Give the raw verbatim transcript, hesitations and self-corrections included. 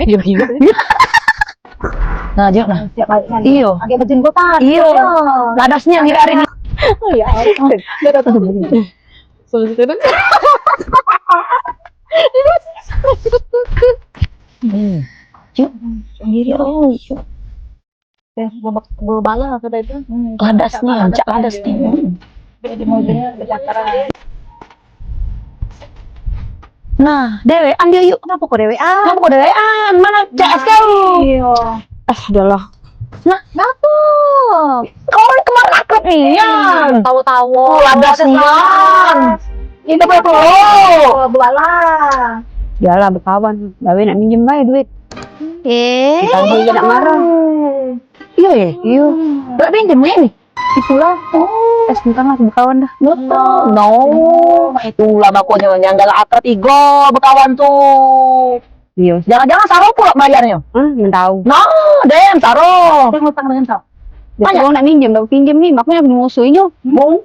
Iyo, iyo. Nah, jok nah. Siap balik kan? Iyo. Agak bejenggotan. Iyo. Iyo. Ladasnya ni hari ni. Oh, ya Allah. Selesai dah. Hmm. Yuk. Sendiri. Oh, yuk. Eh, bebak-, bebala kata itu. Hmm. Ladas ni, cak ladas ni. Hmm. Dia di mobilnya, di belakang. Nah, dewean dia yuk. Kenapa kau dewean? Kenapa kau dewean? Mana C S kau? Iyo. Ah, sudahlah. Nah, kenapa? Kau ni kemarin akrab nian. Tahu-tahu. Oh, ladas nian. Ini berapa lo? Bebala. Biarlah bekawan. Gawe nak minjem bae duit. Eh. Kita beli nak marah. Iyo, eh? Iyo. Nak minjem ni? Itulah. Oh. Eh, sebentar lah, bekawan dah. No. No. Itulah bakonyo yang galak akrab igo bekawan tu. Iyo. Jangan-jangan saro pula bayarnyo. Hmm, men tahu. Nah, dem saro. Dia ngutang dengan kau. Dia nak minjem, dak pinjem ni, makanya musuhinyo. Bung.